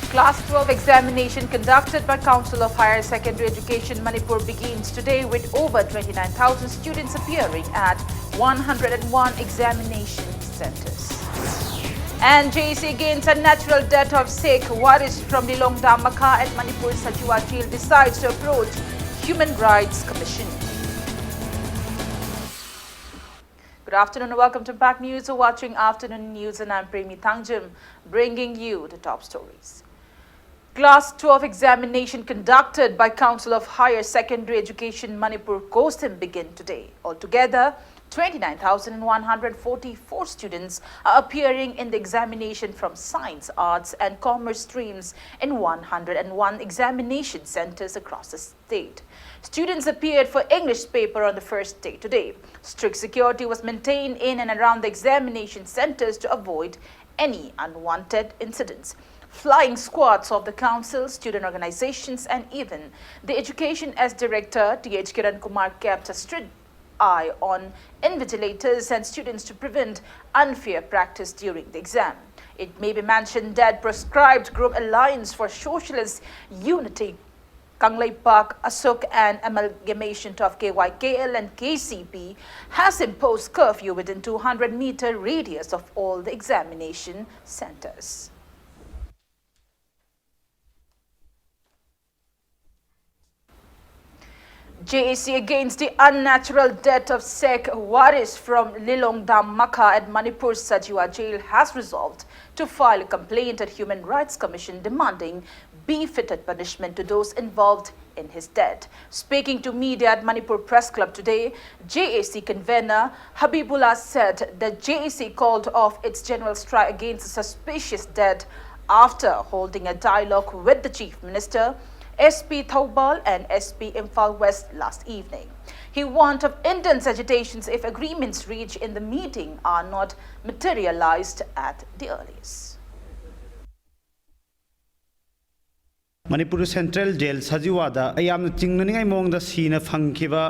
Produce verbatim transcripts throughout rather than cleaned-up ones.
Class twelve examination conducted by Council of Higher Secondary Education Manipur begins today, with over twenty-nine thousand students appearing at one hundred and one examination centers. And J A C against unnatural death of Sheikh Waris from Lilongdam Makha at Manipur Sajua Jail decides to approach Human Rights Commission. Good afternoon and welcome to Back News. You're watching Afternoon News and I'm Premi Thangjim, bringing you the top stories. Class twelve examination conducted by Council of Higher Secondary Education Manipur, COHSEM, begin today. Altogether, twenty-nine thousand one hundred forty-four students are appearing in the examination from science, arts and commerce streams in one hundred and one examination centers across the state. Students appeared for English paper on the first day today. Strict security was maintained in and around the examination centers to avoid any unwanted incidents. Flying squads of the council, student organizations, and even the education as director, T H Kiran Kumar, kept a strict eye on invigilators and students to prevent unfair practice during the exam. It may be mentioned that proscribed group Alliance for Socialist Unity, Kangleipak Asuk, and amalgamation of K Y K L and K C P has imposed curfew within two hundred meter radius of all the examination centers. J A C against the unnatural death of Sheikh Waris from Lilongdam Makha at Manipur Sajua Jail has resolved to file a complaint at Human Rights Commission demanding befitted punishment to those involved in his death. Speaking to media at Manipur Press Club today, J A C convener Habibullah said that J A C called off its general strike against the suspicious death after holding a dialogue with the Chief Minister, S P Thoubal and S P Imphal West last evening. He warned of intense agitations if agreements reached in the meeting are not materialized at the earliest. Manipur central jail ꯁꯖꯤꯋꯥꯗ ꯌꯥꯝꯅ ꯆꯤꯡꯅꯅꯤꯡꯉꯥꯏ ꯃꯑꯣꯡꯗ ꯁꯤꯅ ꯐꯪꯈꯤꯕ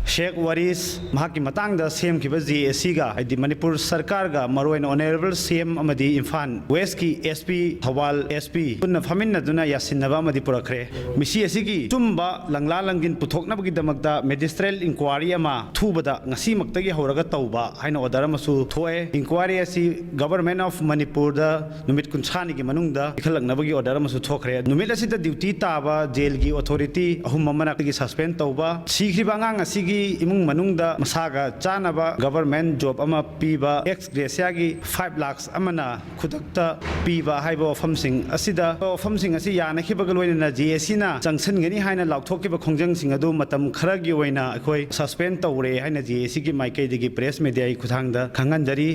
ꯁꯦꯈ ꯋꯥꯔꯤꯁ ꯃꯍꯥꯛꯀꯤ ꯃꯇꯥꯡꯗ ꯁꯦꯝꯈꯤꯕ J ꯑꯦ ꯁꯤꯒ, ꯍꯥꯏꯗꯤ ꯃꯅꯤꯄꯨꯔ ꯁꯔꯀꯥꯔꯒ, ꯃꯔꯨꯑꯣꯏꯅ ꯑꯣꯅꯔꯦꯕꯜ ꯁꯤ ꯑꯦꯝ ꯑꯃꯗꯤ ꯏꯝꯐꯥꯜ ꯋꯦꯁꯀꯤ S P, Thoubal S P ꯄꯨꯟꯅ ꯐꯝꯃꯤꯟꯅꯗꯨꯅ ꯌꯥꯁꯤꯟꯅꯕ ꯑꯃꯗꯤ ꯄꯨꯔꯛꯈ꯭ꯔꯦ꯫ ꯃꯁꯤ ꯑꯁꯤꯒꯤ ꯑꯆꯨꯝꯕ ꯂꯪꯂꯥ ꯂꯪꯒꯤꯟ ꯄꯨꯊꯣꯛꯅꯕꯒꯤꯗꯃꯛꯇ ꯃꯦꯖꯤꯁꯇ꯭ꯔꯦꯜ ꯏꯟꯀ꯭ꯋꯥꯔꯤ ꯑꯃ ꯑꯊꯨꯕꯗ ꯉꯁꯤꯃꯛꯇꯒꯤ ꯍꯧꯔꯒ ꯇꯧꯕ ꯍꯥꯏꯅ ꯑꯣꯔꯗꯔ ꯑꯃꯁꯨ ꯊꯣꯛꯑꯦ꯫ ꯏꯟꯀ꯭ꯋꯥꯔꯤ ꯑꯁꯤ ꯒꯚꯔꯟꯃꯦꯟ ꯑꯣꯐ ꯃꯅꯤꯄꯨꯔꯗ ꯅꯨꯃꯤꯠ ꯀꯨꯟꯊ꯭ꯔꯥꯅꯤꯒꯤ ꯃꯅꯨꯡꯗ ꯄꯤꯈꯠꯂꯛꯅꯕꯒꯤ ꯑꯣꯔꯗꯔ ꯑꯃꯁꯨ ꯊꯣꯛꯈ꯭ꯔꯦ꯫ ꯅꯨꯃꯤꯠ ꯑꯁꯤꯗ ꯗ꯭ꯌꯨꯇꯤ ꯇꯥꯕ ꯖꯦꯜꯒꯤ ꯑꯣꯊꯣꯔꯤꯇꯤ ꯑꯍꯨꯝ ꯑꯃꯅ ꯁꯁꯄꯦꯟ ꯇꯧꯕ, ꯁꯤꯈ꯭ꯔꯤꯕ ꯑꯉꯥꯡ ꯑꯁꯤꯒꯤ ꯏꯃꯨꯡ ꯃꯅꯨꯡꯗ ꯃꯁꯥꯒ ꯆꯥꯅꯕ ꯒꯚꯔꯟꯃꯦꯟ ꯖꯣꯕ ꯑꯃ ꯄꯤꯕ, ꯑꯦꯛꯁ ꯒ꯭ꯔꯦꯁꯤꯌꯥꯒꯤ ꯐꯥꯏꯚ ꯂꯥꯛꯁ ꯑꯃꯅ ꯈꯨꯗꯛꯇ ꯄꯤꯕ ꯍꯥꯏꯕ ꯋꯥꯐꯝꯁꯤꯡ ꯑꯁꯤꯗ, ꯋꯥꯐꯝꯁꯤꯡ ꯑꯁꯤ ꯌꯥꯅꯈꯤꯕꯒ ꯂꯣꯏꯅꯅ ꯖꯦ ꯑꯦ ꯁꯤꯅ ꯆꯪꯁꯤꯟꯒꯅꯤ ꯍꯥꯏꯅ ꯂꯥꯎꯊꯣꯛꯈꯤꯕ ꯈꯣꯡꯖꯪꯁꯤꯡ ꯑꯗꯨ ꯃꯇꯝ ꯈꯔꯒꯤ ꯑꯣꯏꯅ ꯑꯩꯈꯣꯏ ꯁꯁꯄꯦꯟ ꯇꯧꯔꯦ ꯍꯥꯏꯅ ꯖꯦ ꯑꯦ ꯁꯤꯒꯤ ꯃꯥꯏꯀꯩꯗꯒꯤ ꯄ꯭ꯔꯦꯁ ꯃꯦꯗꯤꯌꯥꯒꯤ ꯈꯨꯠꯊꯥꯡꯗ ꯈꯪꯍꯟꯖꯔꯤ꯫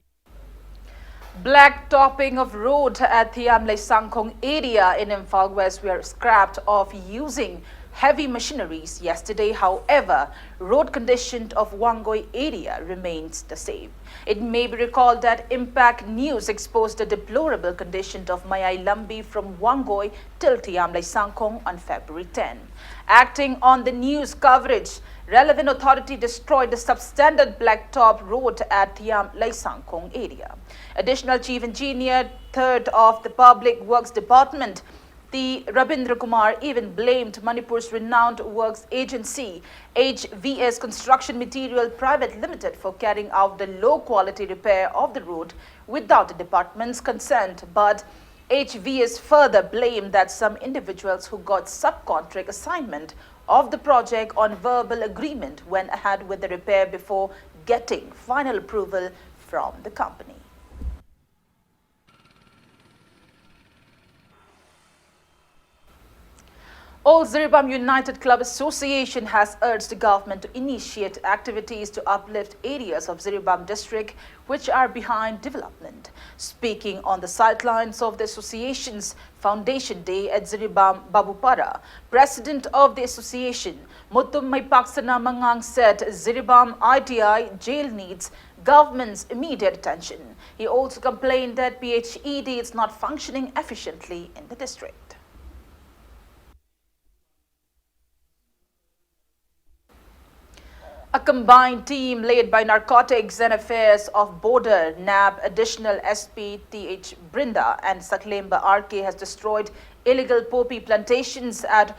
Black topping of road at Thiam Leisangkhong area in Imphal West were scrapped off using heavy machineries yesterday. However, road condition of Wangoi area remains the same. It may be recalled that Impact News exposed the deplorable condition of Mayai Lambi from Wangoi till Thiam Leisangkhong on February ten. Acting on the news coverage, relevant authority destroyed the substandard blacktop road at Thiam Leisangkhong area. Additional Chief Engineer, third of the Public Works Department, T Rabindra Kumar even blamed Manipur's renowned works agency, H V S Construction Material Private Limited, for carrying out the low quality repair of the road without the department's consent. But H V S further blamed that some individuals who got subcontract assignment of the project on verbal agreement went ahead with the repair before getting final approval from the company. All Jiribam United Club Association has urged the government to initiate activities to uplift areas of Jiribam district which are behind development. Speaking on the sidelines of the association's Foundation Day at Jiribam Babupara, President of the association, Mutum Maipaksana Mangang, said Jiribam I T I jail needs government's immediate attention. He also complained that P H E D is not functioning efficiently in the district. Combined team led by Narcotics and Affairs of Border, nab, Additional S P T H Brinda and Saklemba R K has destroyed illegal poppy plantations at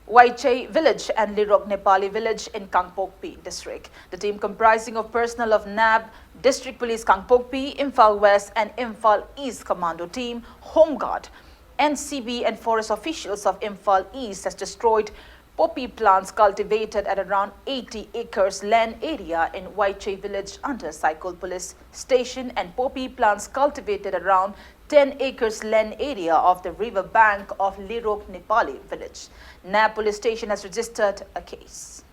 Waichei village and Lirok Nepali village in Kangpokpi district. The team, comprising of personnel of nab, District Police Kangpokpi, Imphal West and Imphal East Commando team, Home Guard, N C B and forest officials of Imphal East, has destroyed poppy plants cultivated at around eighty acres land area in Waichei village under Saikul Police Station and poppy plants cultivated around ten acres land area of the river bank of Lirok Nepali village. nab Police Station has registered a case.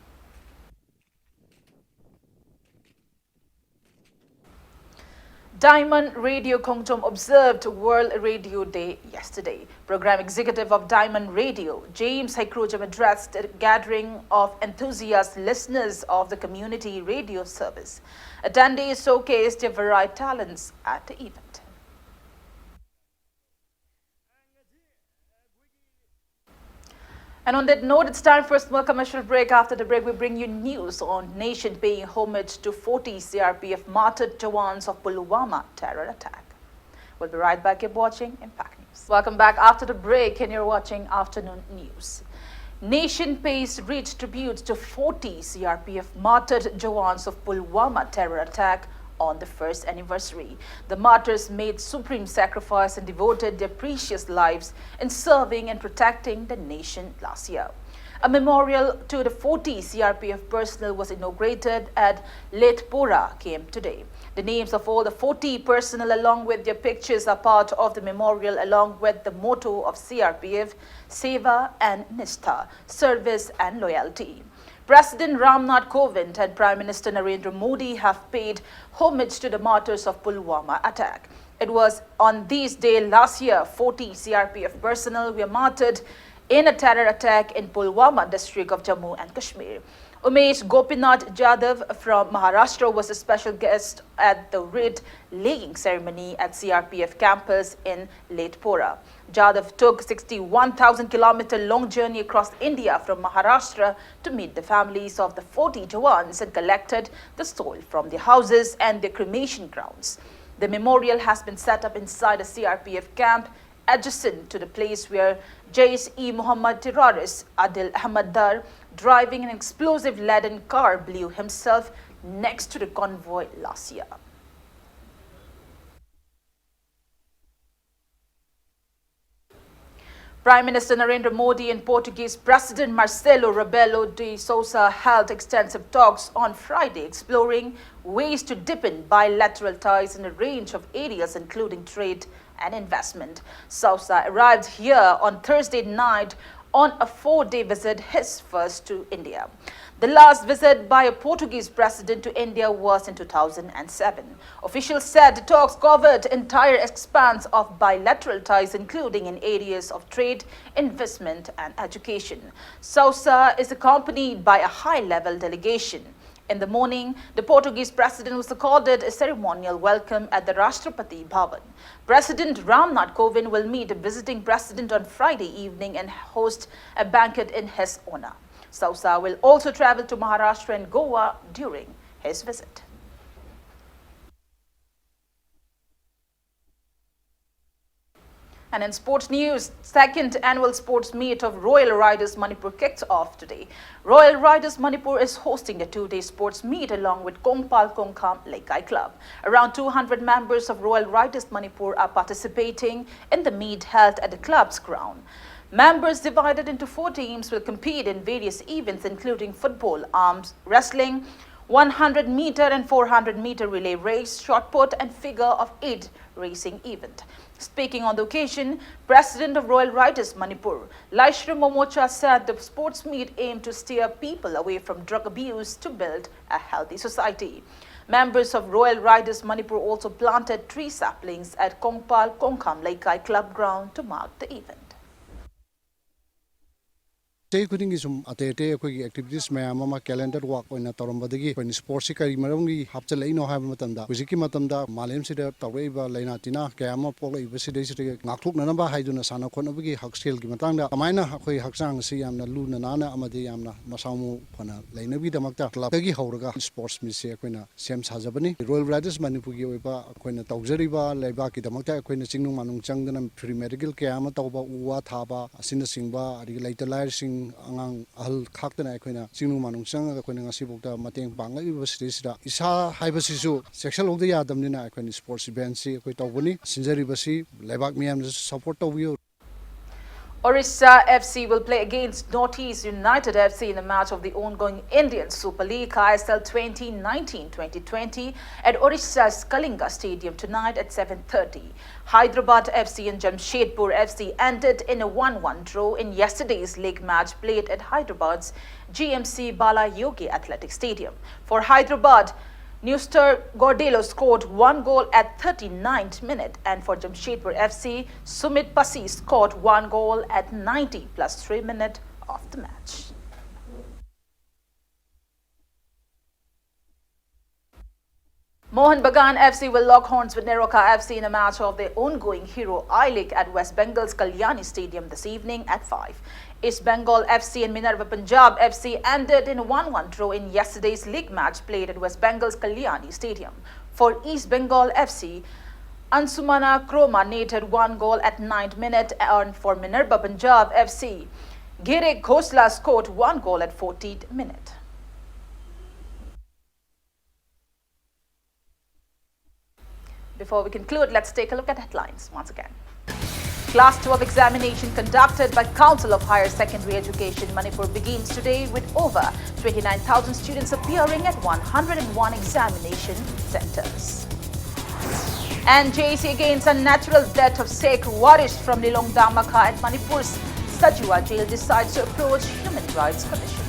Diamond Radio Khongchom observed World Radio Day yesterday. Program executive of Diamond Radio, James Haikrujam, addressed a gathering of enthusiast listeners of the community radio service. Attendees showcased their varied talents at the event. And on that note, it's time for a small commercial break. After the break, we bring you news on nation paying homage to forty C R P F martyred jawans of Pulwama terror attack. We'll be right back. Keep watching Impact News. Welcome back after the break, and you're watching Afternoon News. Nation pays rich tributes to forty C R P F martyred jawans of Pulwama terror attack on the first anniversary. The martyrs made supreme sacrifice and devoted their precious lives in serving and protecting the nation last year. A memorial to the forty C R P F personnel was inaugurated at Letpora camp today. The names of all the forty personnel, along with their pictures, are part of the memorial, along with the motto of C R P F, Seva and Nistha, service and loyalty. President Ramnath Kovind and Prime Minister Narendra Modi have paid homage to the martyrs of Pulwama attack. It was on this day last year, forty C R P F personnel were martyred in a terror attack in Pulwama district of Jammu and Kashmir. Umesh Gopinath Jadhav from Maharashtra was a special guest at the wreath laying ceremony at C R P F campus in Latpura. Jadhav took sixty-one thousand kilometer long journey across India from Maharashtra to meet the families of the forty Jawans and collected the soil from their houses and their cremation grounds. The memorial has been set up inside a C R P F camp adjacent to the place where Jaish-e-Mohammed terrorist Adil Ahmad Dar, driving an explosive-laden car, blew himself next to the convoy last year. Prime Minister Narendra Modi and Portuguese President Marcelo Rebelo de Sousa held extensive talks on Friday, exploring ways to deepen bilateral ties in a range of areas, including trade and investment. Sousa arrived here on Thursday night on a four-day visit, his first to India. The last visit by a Portuguese president to India was in two thousand seven. Officials said the talks covered entire expanse of bilateral ties, including in areas of trade, investment, and education. Sousa is accompanied by a high-level delegation. In the morning, the Portuguese president was accorded a ceremonial welcome at the Rashtrapati Bhavan. President Ramnath Kovind will meet the visiting president on Friday evening and host a banquet in his honor. Sousa will also travel to Maharashtra and Goa during his visit. And in sports news, second annual sports meet of Royal Riders Manipur kicked off today. Royal Riders Manipur is hosting a two-day sports meet along with Kongpal Kongkham Leikai Club. Around two hundred members of Royal Riders Manipur are participating in the meet held at the club's ground. Members divided into four teams will compete in various events including football, arms wrestling, one hundred meter and four hundred meter relay race, shot put and figure of eight racing event. Speaking on the occasion, President of Royal Riders Manipur, Laishram Momocha, said the sports meet aimed to steer people away from drug abuse to build a healthy society. Members of Royal Riders Manipur also planted tree saplings at Kongpal Kongkham Leikai Club ground to mark the event. ꯆꯍꯤ ꯈꯨꯗꯤꯡꯒꯤ ꯁꯨꯝ ꯑꯇꯩ ꯑꯇꯩ ꯑꯩꯈꯣꯏꯒꯤ activities ꯃꯌꯥꯝ ꯑꯃ calendar ꯋꯥꯛ ꯑꯣꯏꯅ ꯇꯧꯔꯝꯕꯗꯒꯤ ꯑꯩꯈꯣꯏꯅ ꯁ꯭ꯄꯣꯔꯠꯁꯤ ꯀꯔꯤ ꯃꯔꯝꯒꯤ ꯍꯥꯞꯆꯤꯜꯂꯛꯏꯅꯣ ꯍꯥꯏꯕ ꯃꯇꯝꯗ, ꯍꯧꯖꯤꯛꯀꯤ ꯃꯇꯝꯗ ꯃꯥꯂꯦꯝꯁꯤꯗ ꯇꯧꯔꯛꯏꯕ ꯂꯥꯏꯅꯥ ꯇꯤꯟꯅꯥ ꯀꯌꯥ ꯑꯃ ꯄꯣꯛꯂꯛꯏꯕꯁꯤꯗꯩꯁꯤꯗꯒꯤ ꯉꯥꯛꯊꯣꯛꯅꯅꯕ ꯍꯥꯏꯗꯨꯅ ꯁꯥꯟꯅ ꯈꯣꯠꯅꯕꯒꯤ ꯍꯛꯁꯦꯜꯒꯤ ꯃꯇꯥꯡꯗ ꯀꯃꯥꯏꯅ ꯑꯩꯈꯣꯏ ꯍꯛꯆꯥꯡ ꯑꯁꯤ ꯌꯥꯝꯅ ꯂꯨꯅ ꯅꯥꯟꯅ ꯑꯃꯗꯤ ꯌꯥꯝꯅ ꯃꯁꯥ ꯃꯎ ꯐꯅ ꯂꯩꯅꯕꯒꯤꯗꯃꯛꯇ ꯀ꯭ꯂꯕꯇꯒꯤ ꯍꯧꯔꯒ ꯁ꯭ꯄꯣꯔꯠꯁ ꯃꯤꯠꯁꯦ ꯑꯩꯈꯣꯏꯅ ꯁꯦꯝ ꯁꯥꯖꯕꯅꯤ꯫ ꯔꯣꯌꯦꯜ ꯕ꯭ꯔꯥꯗꯔꯁ ꯃꯅꯤꯄꯨꯔꯒꯤ ꯑꯣꯏꯕ ꯑꯩꯈꯣꯏꯅ ꯇꯧꯖꯔꯤꯕ ꯂꯩꯕꯥꯛꯀꯤꯗꯃꯛꯇ ꯑꯩꯈꯣꯏꯅ ꯆꯤꯡꯅꯨꯡ ꯃꯥꯅꯨꯡ ꯆꯪꯗꯅ ꯐ꯭ꯔꯤ ꯃꯦꯗꯤꯀꯦꯜ ꯀꯌꯥ ꯑꯃ ꯇꯧꯕ, ꯎ ꯋꯥ ꯊꯥꯕ ꯑꯁꯤꯅꯆꯤꯡꯕ, ꯑꯗꯒꯤ ꯂꯩꯇ ꯂꯥꯏꯔꯁꯤꯡ, ꯑꯉꯥꯡ ꯑꯍꯜ ꯈꯥꯛꯇꯅ ꯑꯩꯈꯣꯏꯅ ꯆꯤꯡꯅꯨꯡ ꯃꯥꯅꯨꯡ ꯆꯪꯉꯒ ꯑꯩꯈꯣꯏꯅ ꯉꯁꯤꯐꯥꯎꯗ ꯃꯇꯦꯡ ꯄꯥꯡꯂꯛꯂꯤꯕꯁꯤꯗꯩꯁꯤꯗ ꯏꯁꯥ ꯍꯥꯏꯕꯁꯤꯁꯨ ꯆꯦꯛꯁꯤꯜꯍꯧꯗ ꯌꯥꯗꯕꯅꯤꯅ ꯑꯩꯈꯣꯏꯅ ꯁ꯭ꯄꯣꯔꯠꯁ ꯏꯚꯦꯟꯁꯤ ꯑꯩꯈꯣꯏ ꯇꯧꯕꯅꯤ꯫ ꯁꯤꯟꯖꯔꯤꯕꯁꯤ ꯂꯩꯕꯥꯛ ꯃꯤꯌꯥꯝꯅꯁꯨ ꯁꯄꯣꯔꯠ ꯇꯧꯕꯤꯌꯨ꯫ Orissa F C will play against Northeast United F C in the match of the ongoing Indian Super League I S L twenty nineteen twenty twenty at Orissa's Kalinga Stadium tonight at seven thirty. Hyderabad F C and Jamshedpur F C ended in a one one draw in yesterday's league match played at Hyderabad's G M C Bala Yogi Athletic Stadium. For Hyderabad, Newster Gordillo scored one goal at thirty-ninth minute, and for Jamshedpur F C, Sumit Pasi scored one goal at ninety plus three minute of the match. Mohan Bagan F C will lock horns with Neroka F C in a match of the ongoing Hero I League at West Bengal's Kalyani Stadium this evening at five. East Bengal F C and Minerva Punjab F C ended in a one one draw in yesterday's league match played at West Bengal's Kalyani Stadium. For East Bengal F C, Ansumana Kroma netted one goal at ninth minute, and for Minerva Punjab F C, Gire Khosla scored one goal at fourteenth minute. Before we conclude, let's take a look at headlines once again. Class twelve examination conducted by Council of Higher Secondary Education Manipur begins today with over twenty-nine thousand students appearing at one hundred and one examination centers. And J A C against unnatural death of Sheikh Waris from Lilong Damakha at Manipur's Sajua jail decides to approach Human Rights Commission.